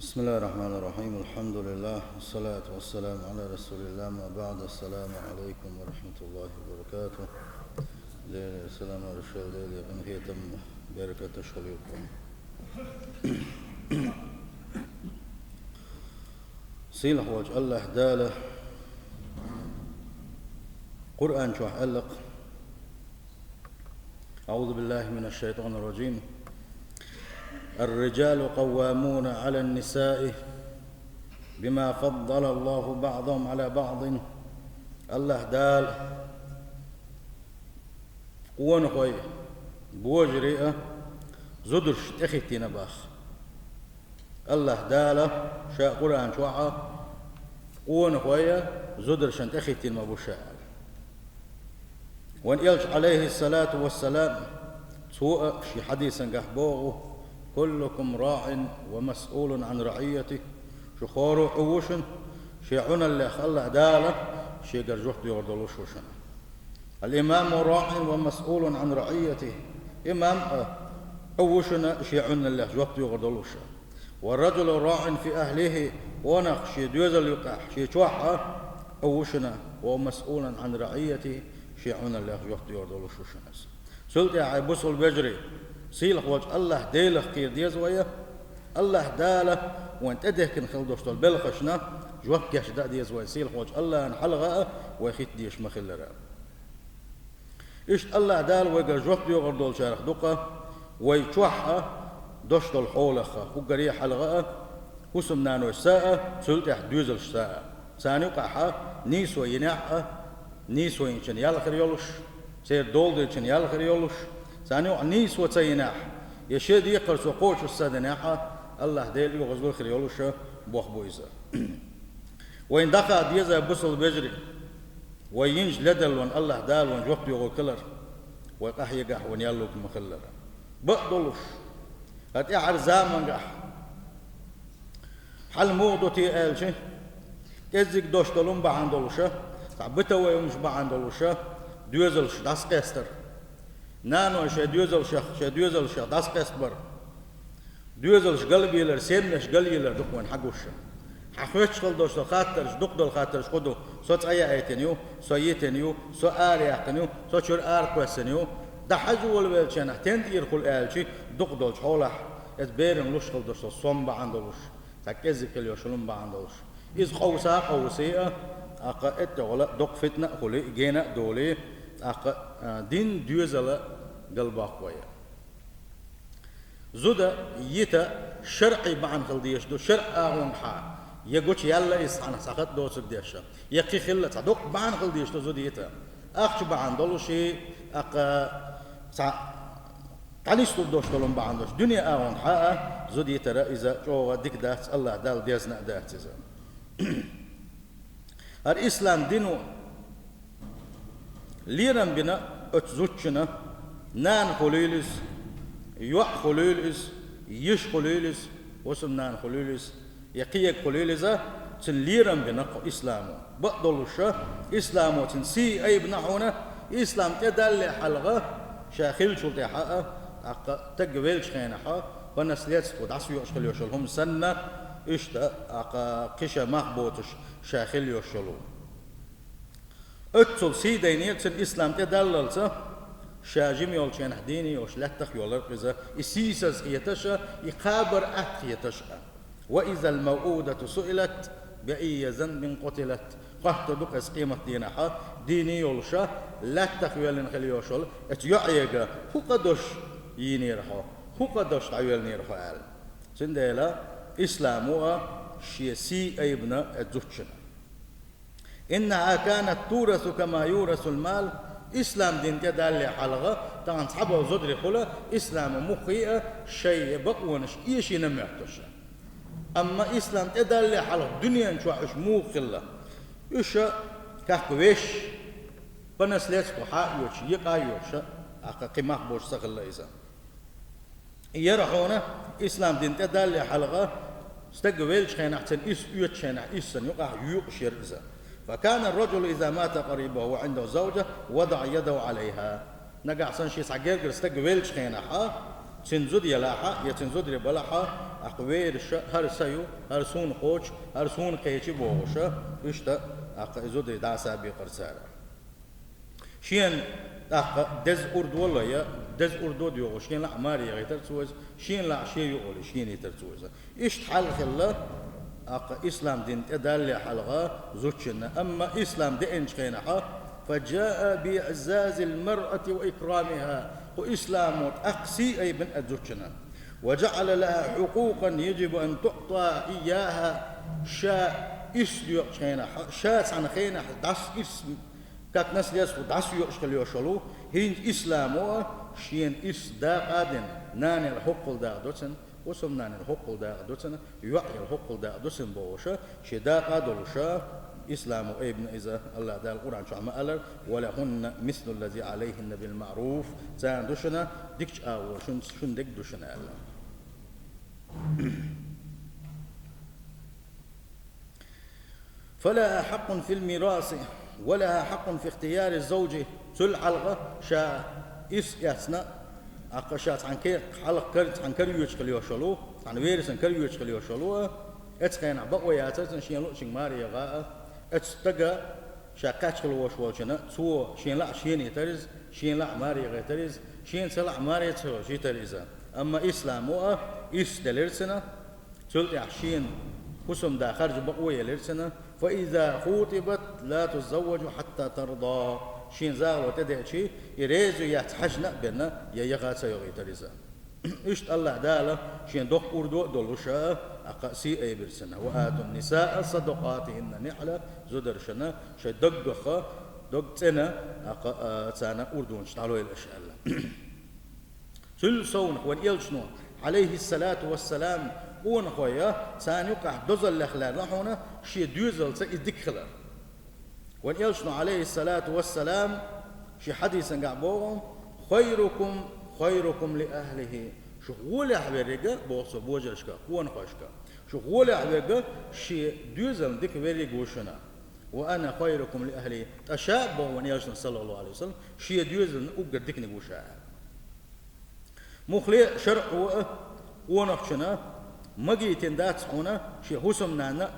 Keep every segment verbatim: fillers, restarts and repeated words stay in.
بسم الله الرحمن الرحيم. الحمد لله، والصلاة والسلام على رسول الله. ما بعد، السلام عليكم ورحمة الله وبركاته. Делера салам, Делера къинхетам, беркаташ хуьлда вай. Сийлахь волчу АллахӀ Дала Къуръан чохь аьлла: أعوذ بالله من الشيطان الرجيم. الرجال قوامون على النساء بما فضل الله بعضهم على بعض. АллахӀ Дала къонахой божарий а зударшна тӀехӀиттийна боху. АллахӀ Дала Ша Къуръан чохь а къонахой а зударшна тӀехӀиттийна ма бу Ша аьлла. Вайн Элча, Ӏалайхиссалату вассалам, цо а шен хьадисангахь боху: كلكم راع ومسؤول عن رعيته. Шу хӀора а Ӏу ву шуна, шен Ӏуналлех АллахӀ Дала шегара жоп доьхур долуш ву шуна. الإمام راع ومسؤول عن رعيته. Имам а Ӏу ву шуна, шен Ӏуналлех жоп доьхур долуш. والرجل راع في أهله. Къонах шен доьзал юкъахь, шен чохь а Ӏу ву шуна, ومسؤول عن رعيته, шен Ӏуналлех жоп доьхур долуш ву шуна иза. Цул тӀаьхьа, бусалба вежарий, сийлахь волчу АллахӀ Делах кхера деза вай, АллахӀ Дала вайн тӀедехкина хила долуш долу белхашна жоп кечдан а деза вай, сийлахь волчу АллахӀана хьалха а вай хӀитта дезаш ма-хиллара. Иштта АллахӀ Дала вайгара жоп доьхур долчарах ду-кх вай чохь а дош долу хьолах а, уггаре а хьалха а, хӀусамнанойша а, цул тӀаьхьа доьзалшца а. Царна юкъахь а нийсо йинехь а, нийсо йинчун ял хир йолуш, церан дола динчун ял хир йолуш, царна юкъахь нийсо ца йинехь, я шен декхар цо кхочуш ца динехь а, АллахӀ Дела оьгӀазло хир йолуш а бохам бу иза. Вайн дӀахаха деза, бусалба вежарий, вай йинчу ледарлонна АллахӀ Дала вайн жоп доьхур хилар, вай къахьегахь вайн ял лур ма-хиллара. Бакъ долуш, ткъа тӀаьхьара замангахь хьал муха ду те аьлча, кӀеззиг дош долун бахьана долуш а, цхьа бытовой хӀумнаш бахьана долуш а, доьзалш дӀасакъастар. Наной шайн доьзалшах, шайн доьзалшах дӀасакъастабар. Доьзалш галбийлар, семьяш галъелар ду-кх вайн хьагуш. Хьан хоьттуш хила долуш долу хаттарш, дукха долу хаттарш хӀун ду: со цӀа яийтина ю, со йитина ю, со араяьккхина ю, со чуьра аракхоьссина ю. ДӀахьажа волавеллачу хенахь стенна тӀера хуьлу аьлча, дукха долчу хьолахь, иза берана луш хила долуш долу сом бахьана долуш, цхьа кӀеззиг хила йолуш хӀума бахьана долуш. Иза къовса а къовсий а, тӀаккха тӀехула доккха фитна а хуьлий, гена а долий, тӀаккха, а, дин, доьзал а галбоккху вай. Зуда йита шарӀий бахьана хила дезаш ду, шарӀан агӀонгахьа, я гучуяьлла иза цхьанхьа, цхьа хатӀ доцург деш, я кхин хилла цхьа доккха бахьана хила дезаш ду зуда йита. Ахча бахьана долуш, тӀаккха цхьа дӀанисдур долуш долун бахьана долуш, дуьненан агӀонгахьа а зуда йитар иза чӀогӀа дика дац, АллахӀ Далла дезна а дац иза. ХӀара ислам дино лерам бина оцу зудчунна, нана хуьлийла иза, йоӀ хуьлийла иза, йиша хуьлийла иза, хӀусамнана хуьлийла иза, я кхиерг хуьлийла иза, цуьнан лерам бина кху исламо. Бакъдолуш а, исламо цуьнан сий айбина хьуна, ислам тӀедаллале хьалха, ша хиллачул тӀаьхьа а, тӀаккха стаг веллачу хенахь а, по наследству дӀасайоуш хила йолуш йолу хӀума санна, иштта, тӀаккха кхин ша мах боцуш ша хила йолуш йолу. Оццул сий дайнера цуьнан ислам тӀедаллалца, ша жима йолчу хенахь дийна йолуш лаьттах йолура иза, и сийсаз хеташ а, и кхабар атта хеташ а. وإذا الموءودة سئلت بأي ذنب قتلت. Хоттур ду-кх иза къематдийнахь а, дийна йолуш а, лаьттах йоьллина хила йолуш йолу оцу йоӀега хӀун къа долуш йийнера хьо, хӀун къа долуш дӀайоьллинера хьо аьлла. Цундела исламо а шен сий айбина оцу зудчунна. إنها كانت تورث كما يورث المال. Ислам дин тӀедаллале хьалха, тахана цхьаболу зударий хуьлу, исламо муххий а шайн бакъонаш эшийна моьттуш. Амма ислам тӀедаллале хьалха дуьнен чохь уьш муха хилла? Уьш а, как вещь, по наследству хьа а оьцуш, екъа а йоцуш, тӀаккха кхин мах боцуш ца хилла иза. Яра хьуна, ислам дин тӀедаллале хьалха, стаг веллачу хенахь, цуьнан ирс оьцучу хенахь, ирсан юкъахь йоькъуш яра иза. فكان الرجل إذا مات قريبه وعنده زوجة وضع يده عليها. Нагахь санна шен цхьа гергара стаг веллачу хенахь а, Цуьнан зуда елахь а, я цуьнан зударий балахь а, тӀаккха вераша, хӀара са ю, хӀара суна кхочу, хӀара суна кхечи бохуша, иштта, тӀаккха и зударий дӀасабекъара цара. Шена тӀаккха деза урдо ло я, деза урдо доьгӀу, шена лаахь маре яхийтар цо иза, шена лаахь шен юкъале шена йитар цо иза. Иштта хьал хилла, тӀаккха ислам дин тӀедалле хьалха зудчунна. Амма ислам деанчу хенахьа, فجاء بإعزاز المرأة وإكرامها, кху исламо тӀаккха сий айбина а зудчунна. وجعل لها حقوقا يجب أن تعطى إياها, ша ирс доькъучу хенахь, ша цхьана хенахь дӀас ирс, как наследство дӀасоькъуш хила йолуш йолу, хӀинца исламо а шена ирс дакъа а дина, нанел хӀоккхул дакъа доцун, хӀусамнанел хӀоккхул дакъа доцун, йоӀел хӀоккхул дакъа доцун бохуша, шен дакъа а долуша, исламо айбина иза, АллахӀ Дала Къуръан чохь ма-аллара: ولهن مثل الذي عليهن بالمعروف, царна ду шуна дикачу агӀор шун, шун дерг ду шуна аьлла. فلها حق في الميراث ولها حق في اختيار الزوج. Цул хьалха ша ирс эцна, тӀаккха ша цхьана ке-, хьалха кара, цхьана кара йоьдуш хила йолуш йолу, цхьана верасана кара йоьдуш хила йолуш йолу, оцу хенахь бакъо яцара цунна шена луъучуьнга маре яха а, оцу стага ша кхаьчна хила волуш волчунна, цо шена лаахь шена йитар иза, шена лаахь маре яхийтар иза, шена ца лаахь маре ца йитар иза. Амма исламо а ирс делира цунна, цул тӀаьхьа шена хӀусамда харжа бакъо елира цунна: فإذا خطبت لا تزوج حتى ترضى. Шена захало тӀедеъча, и реза ю яц хьаьжна а бен, я яха а ца йохийтар иза. Иштта АллахӀ Дала шен доккха урдо а долуша, тӀаккха сий айбира цунна: وآتوا النساء صدقاتهن نحلة, зударшна шайн даггах, дог цӀена, тӀаккха, а, царна урдонаш дӀалойла аша аьлла. Цул совнах вайн элчано, Ӏалайхиссалату вассалам, къонахой, царна юкъахь дозаллех лерна хьуна шен доьзалца и дика хилар. Вайн элчано, Ӏалайхиссалату вассалам, шен хьадисангахь боху: خيركم خيركم لأهله. Шух гӀолехь верг, боху цо божаршка, къонахошка, шух гӀолехь верг шен доьзална дика верг ву шуна. وأنا خيركم لأهلي. Ткъа ша а, боху вайн элчано, саллаллаху Ӏалайхи ва саллам, шен доьзална уггар диканиг ву ша аьлла. Муххале а шарӀо а къонахчунна магийтина дац хьуна шен хӀусамнанна,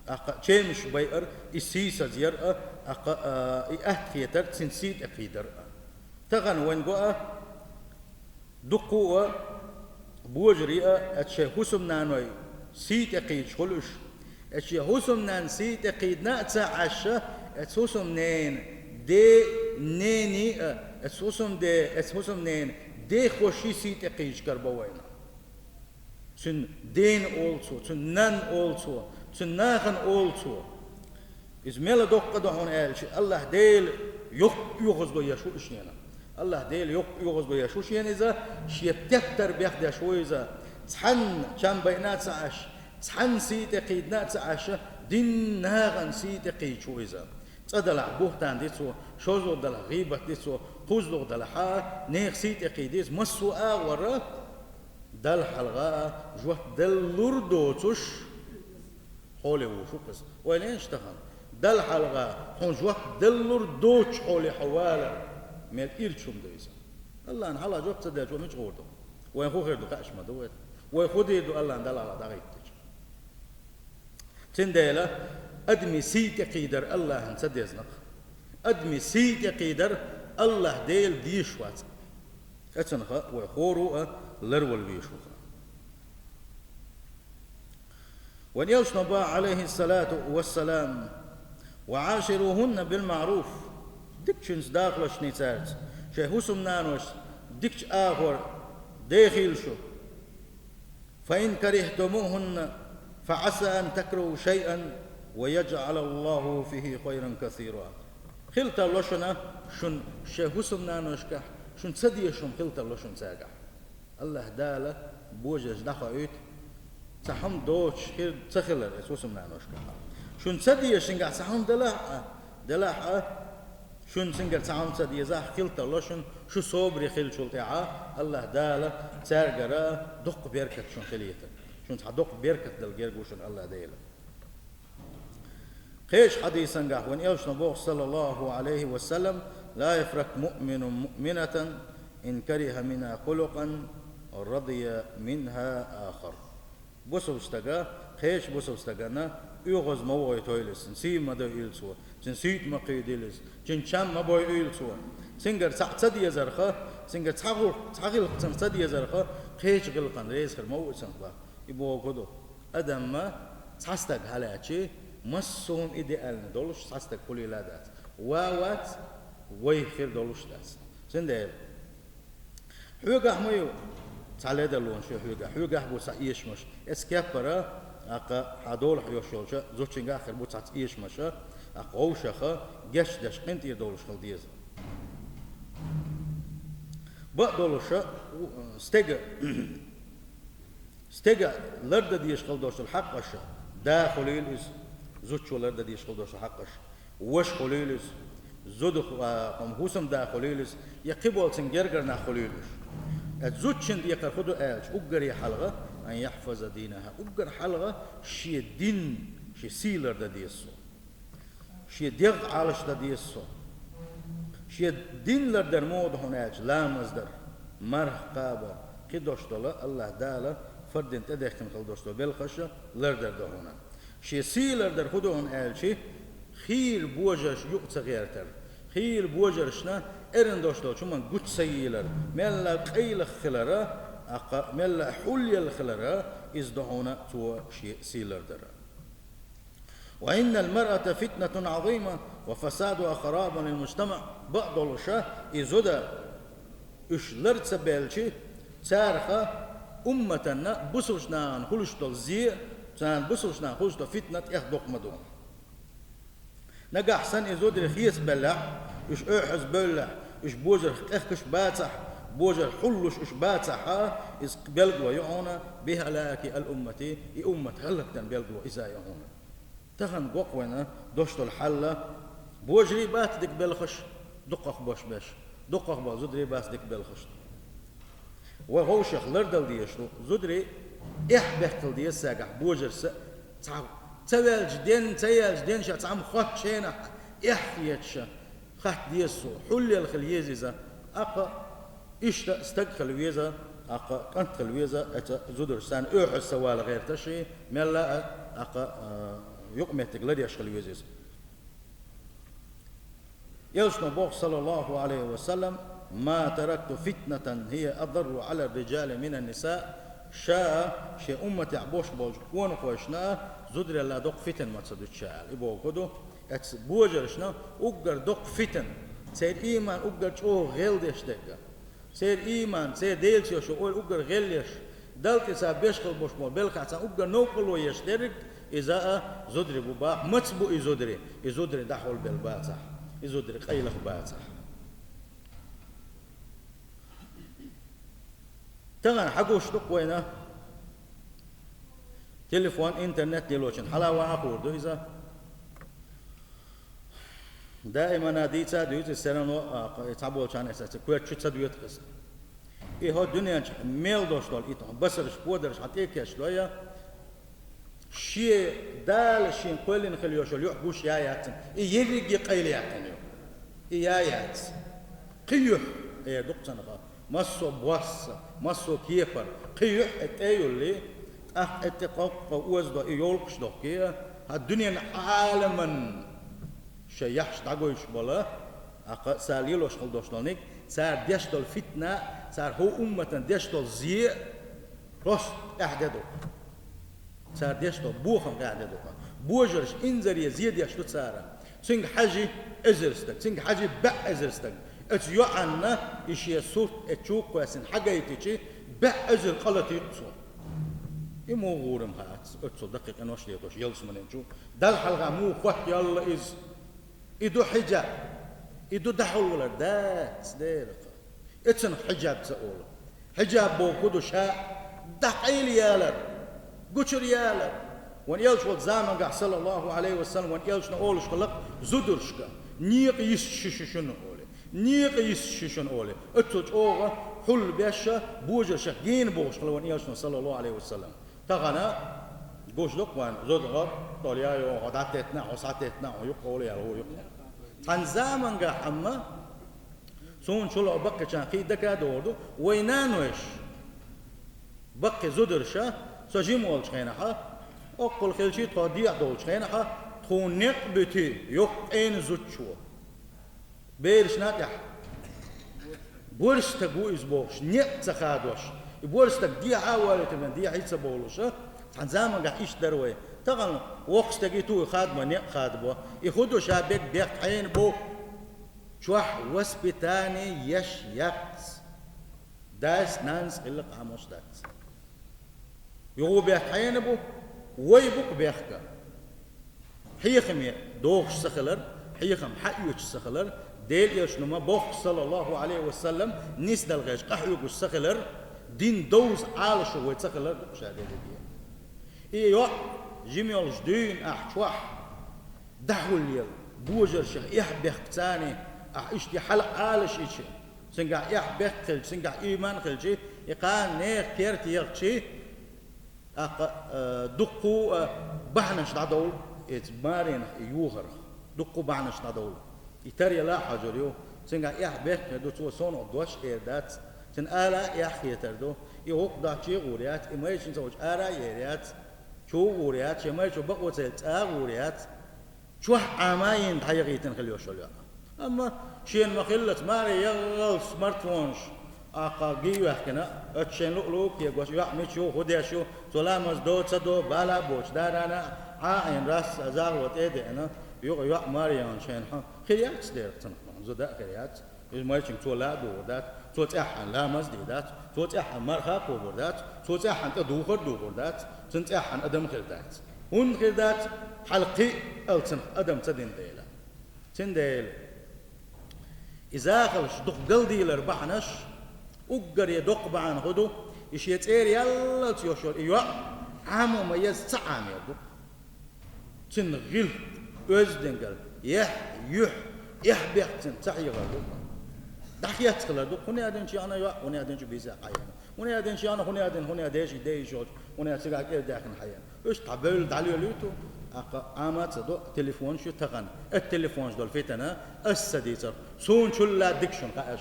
тӀаккха чемаш байар, и сийсазъяр а, тӀаккха, а, и атта хетар, цуьнан сий тӀекхийдар а. Тахана вайн го а, дуккха а божарий а, оцу шайн хӀусамнаной сий тӀекхийдаш хуьлу уьш. Оцу шен хӀусамнанна сий тӀекхийдина а ца Ӏаш, оцу хӀусамненан ден нений а, оцу хӀусамде-, оцу хӀусамненан дехоший сий тӀекхийдаш карабо вайна. Цуьнан дена олу цо, цуьнан нанна олу цо, цуьнан нахана олу цо. Иза мел доккха а ду хьуна аьлча, АллахӀ Дела йоккха оьгӀаздо еш ву и шена. АллахӀ Дела йоккха оьгӀаздо еш ву шена иза, шен теттар бехдеш ву иза. Цхьанна чам байина а ца Ӏаш, цхьанна сий тӀекхийдина а ца Ӏаш, динна нахана сий тӀекхийдаш ву иза. ЦӀа далахь, буьхтан ди цо, шозлагӀа далахь, гӀийбат ди цо, кхозлагӀа далахь, нехан сий тӀекхийда иза, массо а агӀор Далла хьалха жоп деллалур доцуш хьоле вуш ву-кх иза. Ойла еш тахана. Далла хьалха хьуна жоп деллалур доцуш хьоле хьо валар, мел ирча хӀума ду иза. АллахӀна хьалха жоп ца делча, вай мича гӀур ду? Вайн хӀун хир ду, кхаьча ма ду вай. Вай хӀун дийр ду АллахӀна Далла хьалха дӀахӀиттича? Цундела адамийн сий тӀекхийдар АллахӀна ца дезна-кх. Адамийн сий тӀекхийдар АллахӀ Дела дезаш вац. Оцунах вай хӀора а ларвала везаш ву-кх. Вайн элчано боху, Ӏалайхиссалату вассалам: وعاشروهن بالمعروف. Дикачуьнца дахалаш хила цаьрца, шайн хӀусамнаношца дикачу агӀор дехийла шу. فإن كرهتموهن فعسى أن تكرهوا شيئا ويجعل الله فيه خيرا كثيرا. Хила тарло шуна, шун шайн хӀусамнаношкахь, шуна ца дезаш хӀума хила тарло шуна цаьргахь. АллахӀ Дала божарш дӀахоуьйту, цхьа хӀума доцуш хир ца хилар оцу хӀусамнаношкахь. Шуна ца дезашингахь цхьа хӀума делахь а, делахь а, шуна цуьнгара цхьа хӀума ца дезахь, хила тарло шуна, шу собаре хиллачул тӀаьхьа АллахӀ Дала цаьргара доккха беркат шуна хилийта. Шуна цхьа доккха беркат дала герга ву шуна АллахӀ Дела. Кхечу хьадисангахь вайн элчано боху, саллаллаху Ӏалайхи ва саллам: لا يفرق مؤمن مؤمنة إن كره منها خلقا رضي منها آخر. Бусалба стага кхечу бусалба стагана оьгӀаз ма войтийла иза, цуьнан сий ма дойла цо, цуьнан сий ма кхийдийла иза, цуьнан чам ма бойъийла цо. Цуьнгара цхьаъ ца дезарх, цуьнгара цхьа гӀуллакх, цхьа гӀиллакх цунах ца дезарх, кхечу гӀиллакхана реза хир ма ву иза цунах боху. И бохург ду, адамна цхьа стаг хьалаьцча, массо а идеально долуш цхьа стаг хуьлийла дац. Ва вац, вайх хир долуш дац. Цундела хьоьгахь ма ю, цхьа ледарлонаш ю хьоьгахь, хьоьгахь бу цхьа эшамаш. Эцу кеппара, тӀаккха хьан долахь йолуш йолчу зудчуьнгахь а хир бу цхьацца эшамаш, тӀаккха вовшах гечдеш къинтӀера долуш хила деза. Бакъдолуш, у, стеган, стеган лардан дезаш хила долуш долу хьакъаш, да хуьлийла иза, зудчо лардан дезаш хила долуш долу хьакъаш, ваша хуьлийла иза, зуда ху-, а, хӀума хӀусамда хуьлийла иза, я кхин болу цуьнан гергара нах хуьлийла уьш. Оцу зудчун декхар хӀун ду аьлча, уггаре хьалха, أن يحفظ دينها, уггар хьалха шен дин, шен сий лардан деза цо. Шен дегӀ Ӏалашдан деза цо. Шен дин лардар муха ду хьуна аьлча, ламаз дар, марха кхаба, кхин долуш долу АллахӀ Дала фарз дина тӀедехкина хила долуш долу белхаш лардар ду хьуна. Шен сий лардар хӀун ду хьуна аьлча, хийра божаршна юкъа ца гӀертар, хийра божаршна эрна долуш долчу хӀуманна гучу ца йийлар, мелла къайлаха хилар, тӀаккха мелла хьулъелла хилар, иза ду хьуна цо шен сий лардар. وإن المرأة فتنة عظيمة وفسادها خراب للمجتمع. Бакъдолуш, и зуда уьш лар ца белча, царах умматана, бусалба нахана хуьлуш долу зе, царна бусалба нахана хуьлуш долу фитна тӀех доккха ма ду. Нагахь санна и зударий хеца беллехь, уьш оьгӀаз бевллехь, уьш божарх къехкаш бацахь, божарх хьуллуш уьш бацахь, иза белгало ю хьуна, بهلاك الأمة, и уммат хӀаллакдан белгало иза ю хьуна. Тахана го-кх вайна долуш долу хьал, божарий бац дика белхаш, дукхах бош беш, дукхах болу зударий бац дика белхаш. Вай вовшах лардала дезаш ду, зударий эхь беттала деза цаьргахь, божаршца цхьа ца ваьлча ден, ца яьлча ден ша цхьамма хоттучу хенахь эхь хеташ, хатта деза цо, хьулъелла хила еза иза, тӀаккха иштта стаг хила веза, тӀаккха кӀант хила веза, оцу зударшца оьгӀаз ца вала гӀерташ, мелла а, тӀаккха, а, юкъаметтиг ларъеш хила веза иза. Элчано боху, саллаллаху Ӏалайхи ва саллам: ما تركت فتنة هي أضر على الرجال من النساء, ша шен умматехь болуш болчу къонахошна зударелла доккха фитна ма ца дуьту ша аьлла. И бохург хӀун ду? Оцу божаршна уггар доккха фитна, церан ийман уггар чӀогӀа гӀелдеш дерг, церан ийман, церан Делаца йолуш йолу ойла уггар гӀелъеш, Далла тӀе цара беш хила болуш болу белхахь царна уггар новкъарло еш дерг, иза а зударий бу боху. Маца бу и зударий? И зударий дӀахьулбелла бацахь, и зударий къайлаха бацахь. Тахана хьан гуш ду-кх вайна? Телефон, интернет лелочун хьала ван а хуур ду иза. Даимана дийца а дуьйцу иза, все равно, а, кх-, цхьаболчарна иза, иза коьрта чу ца доьду иза. И хӀо дуьнен чу мел долуш долу и тхо басарш, подарш хьан тӀе а кечдой, шен Дала шен кхоьллина хила йолуш йолу юкъ гуш я яц цунна. И ерриге къайлаяьккхина ю. И я яц. Кхин юьхь, эр ду-кх цунах, массо а босса, массо а кепара, кхин юьхь и тӀе а юллий, тӀаккха и тӀе кхоккхо озадо и йовлакхаш дохкий, хӀан дуьненан Ӏаламан шайн яххьаш дӀагойтуш болу, тӀаккха цара лелош хила долуш долниг, цара деш долу фитна, цара хӀу умматан деш долу зе, просто къаьхьа де ду-кх. Цара деш долу бохам къаьхьа де ду-кх. Божарш инзаре зе деш ду цара. Цуьнга хьажи эзар стаг, цуьнга хьажи баьӀ эзар стаг. Оцу йоӀанна и шен сурт, оцу чу кхоьссина хьагайтичи, баьӀ эзар къа латийкх цо. И муха гӀурам хац, оццул даккхий къинош летош, ялсаманин чу. Далла хьалха муха хоттаелла иза? И ду хьиджаб. И ду дӀахьулвалар? Дац, дера-кх. Эцунах хьиджаб ца олу. Хьиджаб бохург хӀун ду ша? ДӀакъайлаялар, гучура ялар. Вайн элча волчу заманчохь, саллаллаху Ӏалайхи ва саллам, вайн элчано олуш хилла-кх зударшка: некъа йист шу шу шуна олий. Некъа йист шу шуна олий. Оццул чӀогӀа хьулбеш, божаршех гена бохуш хилла вайн элчано, саллаллаху Ӏалайхи ва саллам. Тахана гуш ду-кх вайн, зуда гӀо, тӀолъяй хьо, дӀатеттина хьо, схьатеттина хьо, юккъе олу яла хӀу юккъе. Цхьана заманчохь амма, суна чулоӀ баккхийчарна кхин дика а догӀур ду, вайн нанойша, Баккхий зударша, со жима волчу хенахьа, оккхул хилчий тхо дехьа долчу хенахьа, тхуна некъ буьтий, йоккха къена зудчо. Берашна тӀехь. Борша стаг ву иза бохуш, некъ ца хадош. И борша стаг дехьа а валийтина, дехьа а ца бовлуша, цхьана замангахь иштта дара вай. Тахана воккха стаге ту хадабо, некъ хадабо. И хӀун ду ша бег бехк хьена бу? Чохь воспитание еш яц. Дас, нанас хилла къамош дац. Юха бехк хьена бу, вай бу-кх бехк. Хьехаме дохуш ца хилар, хьехам хьаоьцуш ца хилар, Делан Элчано ма бохху, саллаллаху Ӏалайхи ва саллам, нисдала гӀерташ къахьоьгуш ца хилар, дин довза Ӏалашо вай ца хилар ду-кх ша дерриге. И йоӀ жима йолуш дуьйна ахь чохь, дӀахьулъелла, божаршех эхь бехк царний, ахь иштта хьала Ӏалаш ича, цуьнгахь эхь бехк хилча, цуьнгахь ийман хилча, и кхана нехан керта ехча, тӀаккха, а, дуккху, а, бахьанаш дӀадовла, иза маренах и юхарх, дуккху бахьанаш дӀадовла. И таръяла а хьожур ю, цуьнгахь эхь бехк хир ду, цо сонах дош эр дац, цуьнан ала а эхь хетар ду, и гӀуллакх доцчу а гӀур яц, и майрачун ца волчу ара а ер яц, чу а гӀур яц, шен майрачо бакъо ца елча цӀа а гӀур яц. Чохь Ӏама а йина дӀаяхийтина хила йиш йолу йоӀ. Амма шена ма-хиллалц, маре яххалц смартфонаш, аккха гий ваьккхина, оцу шайн луъу-луъу кегош, йоӀ мича ю, хӀун деш ю, цо ламаз до, ца до, бала а боцуш, да-нана а Ӏа а Ӏийна, рас а, загӀало тӀе а деана, юкъа йоӀ маре яхна шайна хьан хир яц дера цунах, зуда а хир яц. Иза майрачуьнга цо ла а дугӀур дац, цо цӀеххьана ламаз а дийр дац, цо цӀеххьана марха а кхобур дац, цо цӀеххьана тӀе духар а духур дац, цуьнан цӀеххьана адам хир дац. ХӀунда хир дац? Хьала кхин а алцанах адам ца дина дела. Цундела и захалш дукха галдийлар бахьанаш, уггаре доккха бахьана хӀун ду, и шен цӀера яллалц йош йолу и йоӀ Ӏамо ма еза ца Ӏамер ду. Цуьнан гӀиллакх, оьздангалла, яхь, юьхь, эхь-бехк цуьнан ца хьехар ду. ДӀахецна хилар ду, хӀунда аьлла динчу яхна йоӀ, хӀунда аьлла динчу бийса хьаена. ХӀунда аьлла динчу яхна, хӀунда аьлла дина, хӀунда аьлла деши, деши йолчу, хӀунда аьлла цигахь кӀира даьхна хьаена. Уьш тхьа бевлла дӀалоьлуьйту, аккха Ӏама а ца до, телефонаш ю тахана. Эт телефонаш долу фитана, ас ца дийцар. Суна чулла дика шуна хаьаш.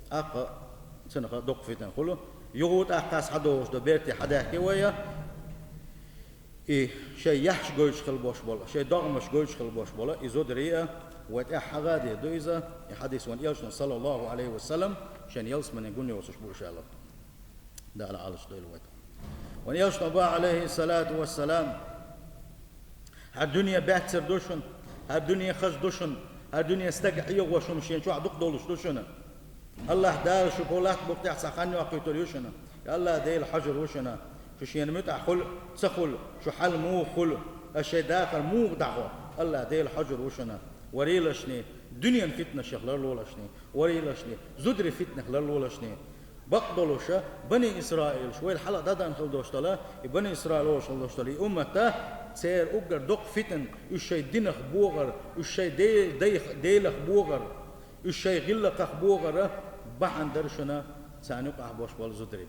Аккха цунах доккха фитна хуьлу. Юха тӀаккха схьадогӀуш ду, берте хьадаьхки вай, и шайн яххьаш гойтуш хила бош болу, шайн догӀмаш гойтуш хила бош болу, и зударий а, вай тӀаьхьа хьагӀа а дийр ду иза, и хьадис вайн элчано, саллаллаху Ӏалайхи ва саллам, шайн ялсамане гун йоцуш бу ша ло. Дала Ӏалаш дойла вай. Вайн элчано боху, Ӏалайхи салату ва салам, хӀара дуьне баьццара ду шуна, хӀара дуьне хаза ду шуна, хӀара дуьне стаг Ӏехош хӀума шен чохь дукха долуш ду шуна. АллахӀ Дала шу кху латта букъа тӀехь цхьа хан йоккхуьйтур ю шуна. Я АллахӀ Дела хьожур ву шуна, шу шена муьтӀахь хуьлу, ца хуьлу, шу хьал муха хуьлу, аш шайн дахар муха дӀахьо, АллахӀ Дела хьожур ву шуна. Варийлашний, дуьненан фитнашех ларлолашний, варийлашний, зударий фитнех ларлолашний. Бакъдолуша, бани Исраилаш, вайла хьала дӀадан хила дош дала, и бани Исраил олуш хила дош дала, и умматта, церан уггар доккха фитна, уьш шайн динах богӀар, уьш шайн де-, дайх-, делах богӀар, уьш шайн гӀиллакхах богӀара бахьана дара шуна, царна юкъахь бош болу зударий.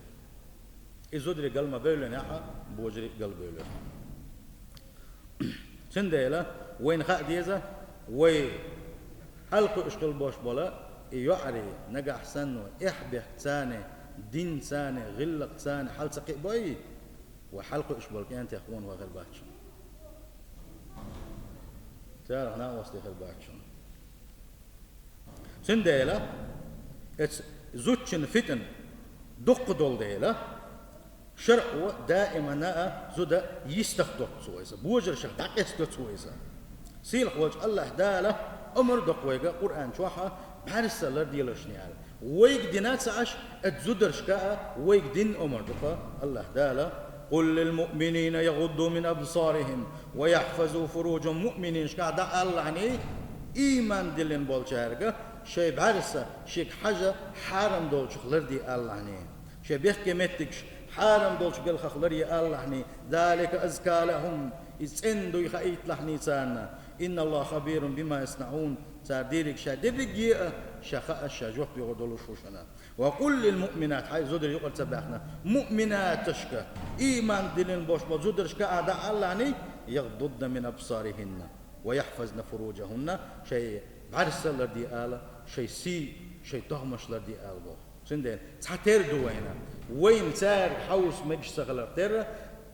И зударий гал ма бевллинехь, божарий гал бевллера. Цундела вайна хаа деза, вай хьалакхуьуш хила бош болу и йоӀарий нагахь санна эхь-бехк царний, дин царний, гӀиллакх царний хьал ца кхиабой, вай хьалакхуьуш болу кӀентех къонахой хир бац шуна. Царах накъостий хир бац шуна. Цундела эцу зудчун фитна дуккха долу дела, шаръо даимана а зуда йистах доцу иза, божаршах дӀакъестац иза. Сийлахь волчу АллахӀ Дала омра доккху вайга Къуръан чохь а бӀаьрса ларделаш аьлла. Вайга дина ца Ӏаш, эцу зударшка а вайга дина омра доккху АллахӀ Дала: «Къул лил муъминина ягӀудду мин абсарихим ва яхьфазу фуруджахум», муъминашка а дӀа аллахьний, ийман диллина болчаьрга шайн бӀаьрса шега хьажа хьарам долчух ларде аллахьний, шайн бехке меттигаш хьарам долчу белхах ларъе аллахьний, «залика азка лахум», иза цӀена дуй хаийталахьний царна, «инналлаха хабирун бима яснаӀун», цара дийриг ша дерриге а ша хаа, ша жоп йогӀур долуш ву шуна. «Ва къул лил муъминат», хьайн зударий юкъара ца баьхна, муъминаташка, ийман диллина бош болу зударшка а дӀа аллахьний, «ягӀдудна мин абсарихинна ва яхьфазна фуруджахунна», шайн бӀаьрса ларде ала, шайн сий, шайн тохмаш ларде ала боху. Цундела цхьа тера ду вайна. Вайна цаьрга хьовса мегаш ца хилар тера,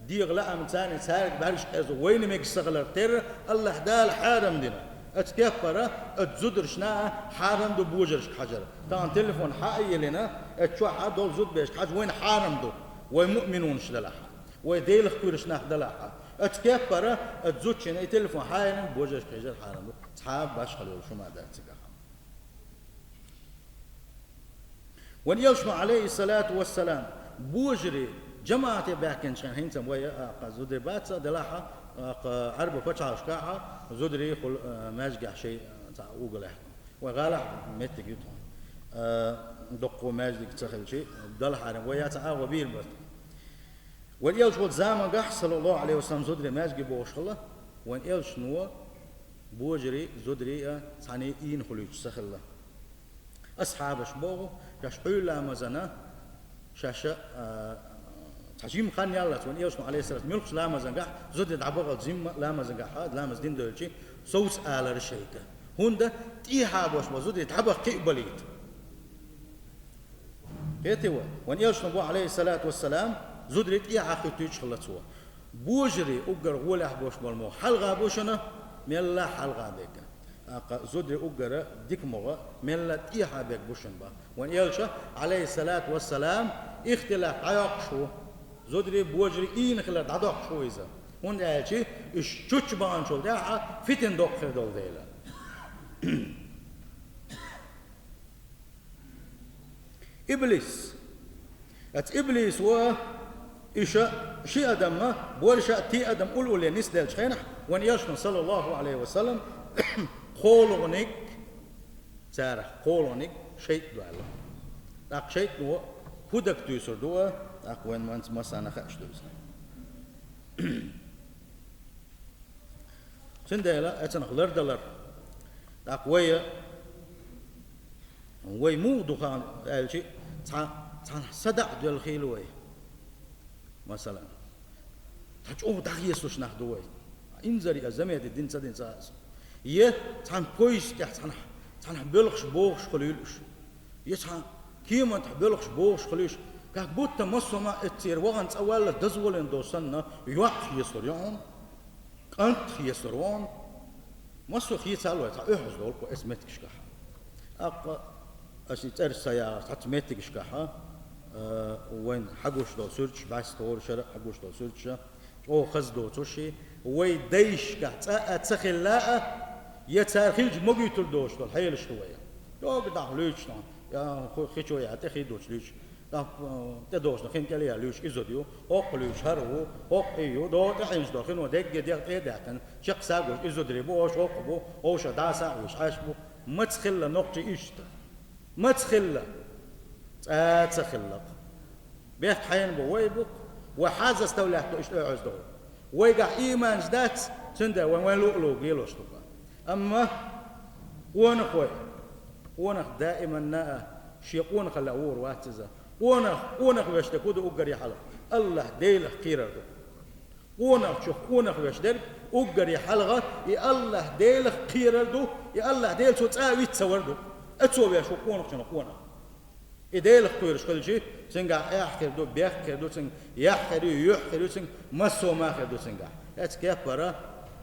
дегӀан лаамца царна цаьрга бӀаьргаш къеза вайна мегаш ца хилар тера, АллахӀ Дала хьарам дина. Оцу кеппара оцу зударшна а хьарам ду божаршка хьажар. Тахана телефон хьа а йиллина, оцу чохь долу зудаберашка хьажа вайна хьарам ду, вай муъминунаш делахь а, вай Делах кхоьруш нах делахь а. Оцу кеппара оцу зудчунна и телефон хьа а йиллина, божаршка хьежар хьарам ду. Цхьа а башхалла йолуш хӀума дац цигахь. Вайн элчано, Ӏалайхиссалату вассалам, божарий жамаӀате баьхкинчу хенахь, хӀинца вай а, а, кху зударий бац а делахь а, а, кху Ӏаьрба пачхьалкхашкахь а зударий хуьлу, а, маьждигехь шайн, а, цхьа уггар лаьхкина. Вай гӀалахь меттиг ю тхуна. А, доккха маьждиг ца хилча, делахьара вай яц а агӀо бийр бара. Вайн элча волчу замангахь, саллаллаху Ӏалайхи ва саллам, зударий маьждиге богӀуш хилла, вайн элчано божарий, зударий а цхьаьна ийна хуьлуьйтуш ца хилла. Асхьабаш боху, шаьш Ӏуьйра ламазана, шаьш, а, цхьа жимма хан яллалц вайн элчано, Ӏалайхиссалату, муьлххачу ламазангахь, зударий дӀабахалц жимма ламазангахь, ламаз дина девлча, совца алара шайга. ХӀунда тӀехьа бош бо зударий дӀабаха кхиъ балийта. Кхетий вай? Вайн элчано боху, Ӏалайхиссалату вассалам, зударий тӀехьа хӀиттуьйтуш хилла цо. Божарий уггар гӀолехь бош болу могӀа хьалха бу шуна, мелла хьалха берг. ТӀаккха зударий уггар дика могӀа мелла тӀехьа берг бу шуна боху. Вайн элча, Ӏалайхиссалату вассалам, ихтилат дӀайоккхуш ву. Зударий, божарий ийна хилар дӀадоккхуш ву иза. ХӀунда аьлча уьш чучча баханчул тӀаьхьа фитна доккха хир долу дела. Иблис. Оцу иблис ву, и ша ши адам, бори ша ти адам улле нисделчу хенахь, вайн элчано, саллаллаху Ӏалайхи ва саллам, кхоалгӀаниг, царах кхоалгӀаниг шайтӀа ду аьлла. ТӀаккха шайтӀано хӀун дагатуьйсур ду, тӀаккха вайн массарна хууш ду иза. Цундела оцунах лардалар. ТӀаккха вай, вай муха ду хан аьлча, цхьа, цхьана садаӀа доьлла хилла вай. Масала, цхьа чӀогӀа дӀахецалуш нах ду вай. Инзаре а замеди дина ца дина ца аса. Е цхьана поезд тӀехь цхьанхьа, цхьанхьа боьлхуш богӀуш хуьлийла уьш. Я цхьа кеман тӀехь боьлхуш богӀуш хуьлуш, как будто массо а ма эццера вахана цӀа валлалц дозволено долу санна, йоӀ хецалур ю хьуна, кӀант хецалур ву хьуна. Массо а хецалур вай цхьа оьхьаз долу кху эс меттигашкахь. ТӀаккха аса и цӀераш ца яхар цхьацца меттигашкахь, а, вайн хьагуш долу суьрташ, бӀаьста хӀора шара а хьагуш долу суьрташ, чӀогӀа хаза доцуш, вай дайшкахь цкъа а ца хилла а, я цара хилча могуьйтур доцуш долу хьелаш ду вай. Йога дахьа луьйчу тхьа, я хи-, хи чу я тӀе хи доцуш луьйчу. ТӀаккха, э, тӀедогӀучу хин кӀел я луьйчу и зуда ю, хӀокху луьйчу хӀара ву, хӀокху и ю, догӀу тӀехьенаш долу хино дегге дегӀ тӀе а даьккхина, чекх сагош и зударий бу, оша хӀокху бу, оша дӀаса а вуьш хьаьш бу. Маца хилла нохчий иштта? Маца хилла? ЦӀа а ца хилла-кх. Бехк хьайна бу, вай бу-кх, вай хьаза ставлятто иштта оьгӀаз догӀу. Вайгахь ийманаш дац, цундела вайн, вайн луъу-луъу гелош ду-кх. Амма къонахой, къонах даиманна а шен къонахалла вогӀур вац иза. Къонах, къонах веш дерг хӀун ду уггаре хьалха? АллахӀ Делах кхерар ду. Къонахчух къонах веш дерг уггаре хьалха и АллахӀ Делах кхерар ду, и АллахӀ Дела цо цӀа а виц ца вар ду. Оцо веш ву къонахчунах къонах. И Делах кхоьруш хилча, цуьнгахь эхь хир ду, бехк хир ду, цуьнга яхь хир ю, юьхь хир ю, цуьнга массо а ма хир ду цуьнгахь. Эцу кеппара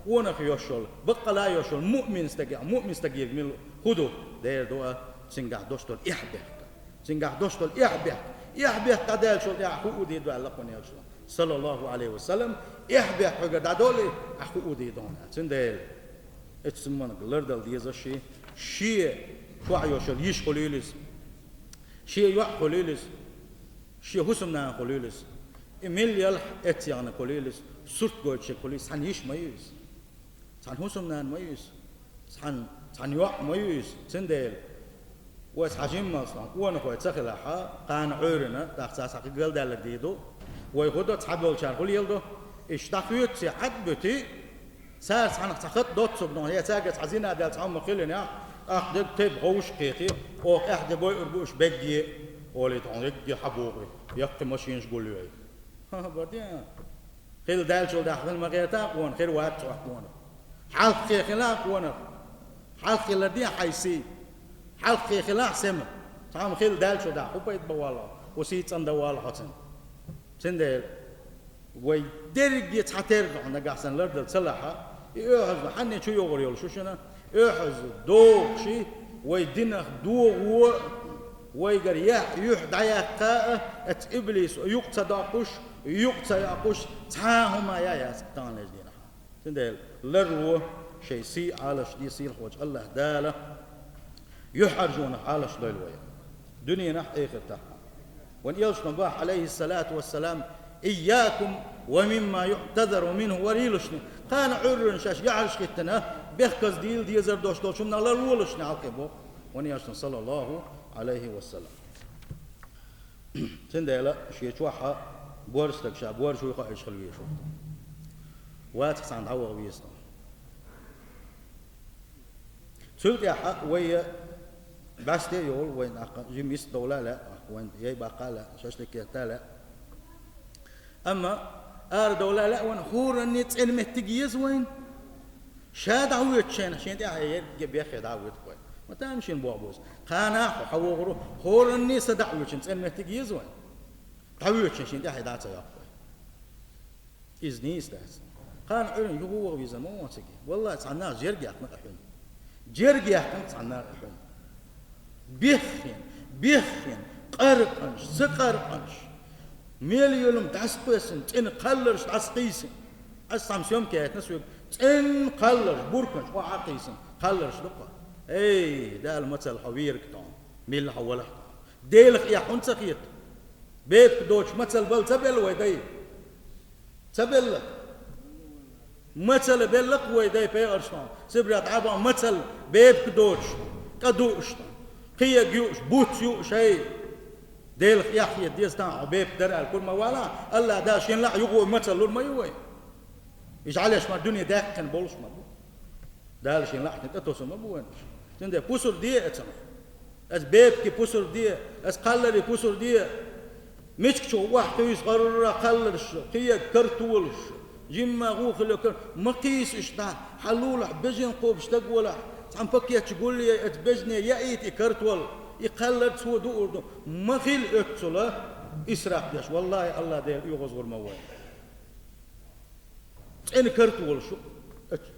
къонах йош йолу, баккъала а йош йолу муъмин стаг, муъмин стаг ерг мила хӀун ду? Дера ду а, цуьнгахь дош долу эхь-бехк. Цуьнгахь дош долу эхь-бехк. Эхь-бехк дӀадаьллачул тӀаьхьа хӀун а дийр ду аьлла кхуьнан элчано, саллаллаху Ӏалайхи ва саллам, эхь-бехк хьоьгара дӀадолий, ахь хӀун а дийр ду хьуна. Цундела оцу зуманга лардала дезаш, шен чохь йош йолу йиша хуьлийла иза, шен йоӀ хуьлийла иза, шен хӀусамнана хуьлийла иза, и милла ялахь эццехьа хуьлийла иза, сурт гойтуш хуьлийла иза, цхьана йиша ма ю иза. Цхьана хӀусамнана ма ю иза, цхьана, цхьана йоӀ ма ю иза, цундела вай цхьа жимма санна къонахой ца хилахь, кхана Ӏуьйранна, тӀаккха цхьа кхин галдаьлларг дийр ду, вай хӀун до, цхьаболчарна хӀун леладо? Иштта дӀахоьцу, Ӏад а буьту, цара цхьанах цхьа хатӀ доцург ду хьуна, я цаьргара цхьа зина даьлла цхьа хӀума хилинехь, тӀаккха дерг тайпа гӀовш а кхетий, оха эхь де бойур бу уьш берриге а, олий тхуна дерриге а хьабогӀий, яккхий машинаш гулйой. ХӀан, бакъдерг а. Хила даьллачул тӀаьхьа хила ма гӀерта къонах, хир вац цхьа къонах. Хьалххе хилахь къонах. Хьалха хилар де хьайн сий. Хьалххе хилахь сема. Цхьа хӀума хилла даьлча дӀа хӀун пайда бан воалл хьо, хӀун сий цӀандан воалл хьо цунна? Цундела вай дерриге цхьатерра хьо нагахь санна лардала ца лахь, и оьгӀазло хьанна чу йогӀур йолуш ю шуна, оьгӀаз дохуш, вай динах догӀо, вайгара яхь юьхь дӀаяккха а, эцу иблисо юкъа ца доккхуш, юкъа ца йоккхуш, цхьа а хӀума яй яц таханлерчу дийнахь. Цундела ларло шайн сий Ӏалашде, сийлахьчу АллахӀ Дала юьхьӀаьржонах Ӏалашдойла вай, дуьненахь а, эхартахь а. Вайн элчано боху, Ӏалайхиссалату вассалам: «Ийякум ва мимма юътазару минху», варийлушни, кхана Ӏуьйранна шаьш яхьаш хӀиттина, бехказа дийла дезар долуш долчу хӀуманах ларлолушни хьалхе боху вайн элчано, саллаллаху Ӏалайхи ва саллам. Цундела шен чохь а борз стаг ша борз вуй хоуьйтуш хила везаш ву. Вацахь цхьаьна дӀаваха веза. Цул тӀаьхьа вай бӀаьсте а йолу, вайн тӀаккха жимма йист довла а лаьа, вайн яй баккха а лаьа, шашлык етта а лаьа. Амма арадовла а лаьа вайн, хӀоранна цӀена меттиг еза вайн. Ша дӀахьоьцучу хенахь шен тӀаьхье ерриге беххе дӀа а воьду вай. Ма тамашийна боху буза. Кхана хьо хьан вогӀур ву, хӀоранна са дӀахьоьцучун цӀена меттиг еза вайн. ДӀахьоьцучун шен тӀаьхье дӀа а ца йоккху вай. Иза нийса дац. Кхана Ӏуьйранна юха ваха веза ма вон цига. Валлахи, цхьана наха жерга яьккхина къа хьуьнна. Жерга яьккхина цхьана наха къа хьуьнна. Беххина, беххина, къаркъанаш, са къаркъанаш. Мел йолу дӀасакхоьссина, цӀена кхалларш дӀасакхийсина. Ас цхьамма съёмка яйтина соьга, цӀена кхалларш, бурканаш, охьа а кхийсина, кхалларш ду-кх. Эй, Дала мацалла хьо вийриг тхьуна, милла хьо валахь тхьуна. Делах эхь хӀунда ца хета? Бепиг доцуш мацалла бала ца белла вай дай? Ца белла. Мацалла белла-кх вай дай пайхамаршна. Сибре дӀа а бан мацалла бепиг доцуш, кӀа дууш, кхиег юуш, буц юуш, ай. Делах эхь хета деза тахана хьо бепиг дара аьлла кура ма вала, АллахӀ Дала шен лаахь юха вай мацалла лур ма ю вай. Иза Ӏалеш мара дуьне даьккхина болуш ма бу. Дала шен лаахь тӀетосур ма бу вайна. Цундела пусар де эцунах. Ас бепиге пусар де, ас кхалларе пусар де. Мичкачу охьакхуьйсу гӀарра кхалларш, кхиег картолаш, жимма гӀу хила кар-, ма кхийса уьш дӀа, хьан лулахь бежан кхобуш стаг валахь, цхьана пакетчу гулъяй аса бежане яийта и картол, и кхаллар цо дуур ду. Ма хила оьццула исраф деш, валлахи, АллахӀ Дела оьгӀазгӀур ма вай. ЦӀена карт волуш ю, эц-,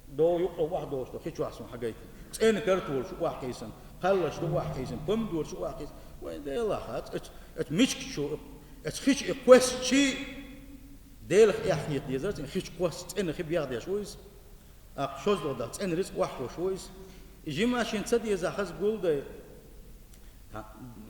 дов юккъе охьадолуш ду, хи чохь суна хьагайтина. ЦӀена карт волуш ю охьакхийсина, кхаллаш ду охьакхийсина, помидораш ю охьакхийсина. Вайн Делахь, эц-, эц-, эц мичкачу, эц хи чу и кхоьссичи, Делах эхь хета дезара, цӀена хи чу кхосса цӀена хи бехдеш ву иза. ТӀаккха шозлагӀа даха цӀена рицкъ охьахуш ву иза. И жимма шен ца деза хаза гулдай. Ха,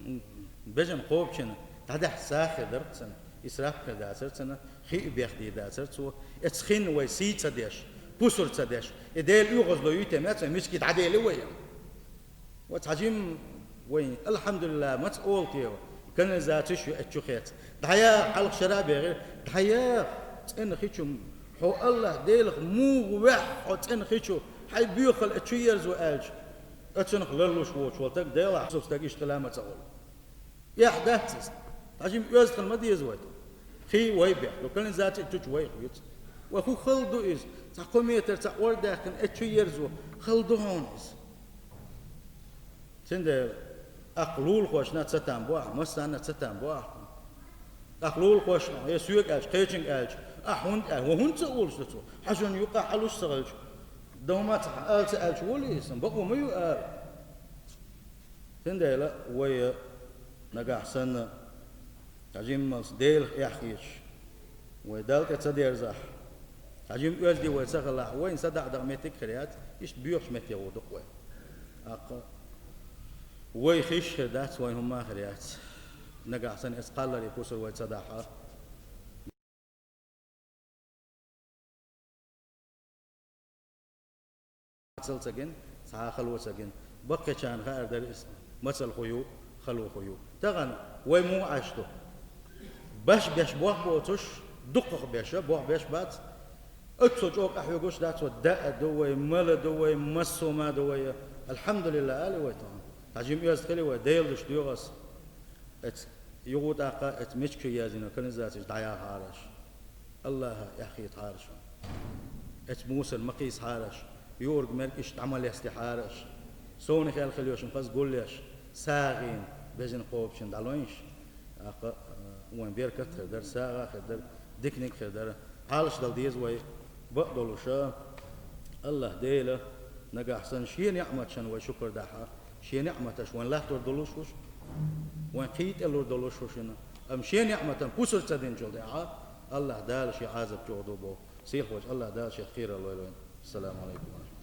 м, бежан кхобучун дӀадахьа сагӀа хир дара-кх цунна, исраф хир дацара цунна, хи а бехдийр дацара цо. Эцу хин вай сий ца деш, пусар ца деш, и Дела оьгӀазло юй те, маьцӀа миски дӀадели вай. Ва цхьа жим вайн, алхьамдулиллахӀ, маца олу те, канализацеш ю эцу чу хец. ДӀаяха хьалха шара а бегӀира, дӀаяха цӀена хи чу, хьо АллахӀ Делах муха ваьхьа хьо цӀена хи чу, хьайн боьхалла эцу чу ерзо аьлча. Оцунах ларлуш воцуш волу стаг, Делахь, цу стаг иштта хила ма ца волу. Эхь дац иза. Цхьа жима оьзда хила ма деза вай. Хи вай бехк ду, канализаци чу вай хуьйцу. Вай хӀун хала ду иза? Цхьа кхо метр цхьа ор даьккхина, эцу чу ерзо. Хала ду хьуна иза. Цундела, тӀаккха лулахошна ца там бу ахь, массарна ца там бу ахь. ТӀаккха лулахошна, я соьга аьлча, кхечуьнга аьлча, ахь хӀунда аьлла, хӀун ца олуш ду цо? Хьан шуна юкъахь хьалуш ца хилча, дов ма ца хьан ала ца аьлча, волий иза, бакъо ма ю ала. Цундела вай нагахь санна, цхьа жиммалц Делах эхь хеташ, вай Далла тӀе ца дерзахь, цхьа жимма оьзда вай ца хилахь, вайна садаӀа даха меттиг а хир яц, иштта боьхачу метте гӀур ду-кх вай. ТӀаккха вай хиш хир дац, вайн хӀумма а хир яц. Нагахь санна эцу кхалларе пусар вай ца дахь, мацалла ца гина, цхьа а хало ца гина. Баккхийчарна хаар дара иза, мацалла хӀун ю, хало хӀун ю. Тахана вай муха Ӏаш ду? Баш беш бох боцуш, дукхах беша, бох беш бац. Оццул чӀогӀа къахьоьгуш дац, вай даа ду вай, мала ду вай, массо а ма ду вай. АлхьамдулиллахӀ, али вай тахана. Цхьа жима оьзда хили вай, Делан дуьхьа доьгӀу ас. Эцу юха тӀаккха эцу мича чу язйина канализацеш дӀаяхьара аша. АллахӀа эхь хетахьара шуна. Эцу мусар ма кхийсахьара аша. Юург-мерг иштта дӀа ма лестехьара аша. Совнах аьлла хила йолуш хаза гулъеш. сагӀийна безина кхобучун дӀалойнаш, тӀаккха, э, вайн беркат хир дара, сагӀа хир дара, диканиг хир дара. Ӏалашдала деза вай бакъдолуша, АллахӀ Дела нагахь санна Шен ниӀматашна вай шукур дахьа, Шен ниӀматаш вайн латтор долуш хуш, вайн кхий тӀе лур долуш хушина, амма Шен ниӀматан пусар ца динчул тӀаьхьа АллахӀ Дала Шен Ӏазап чӀогӀа ду боху. Сийлахьчу АллахӀ Дала Шех кхерар лойла вайн. Ассаламу Ӏалайкум ва рахьматуллахӀ.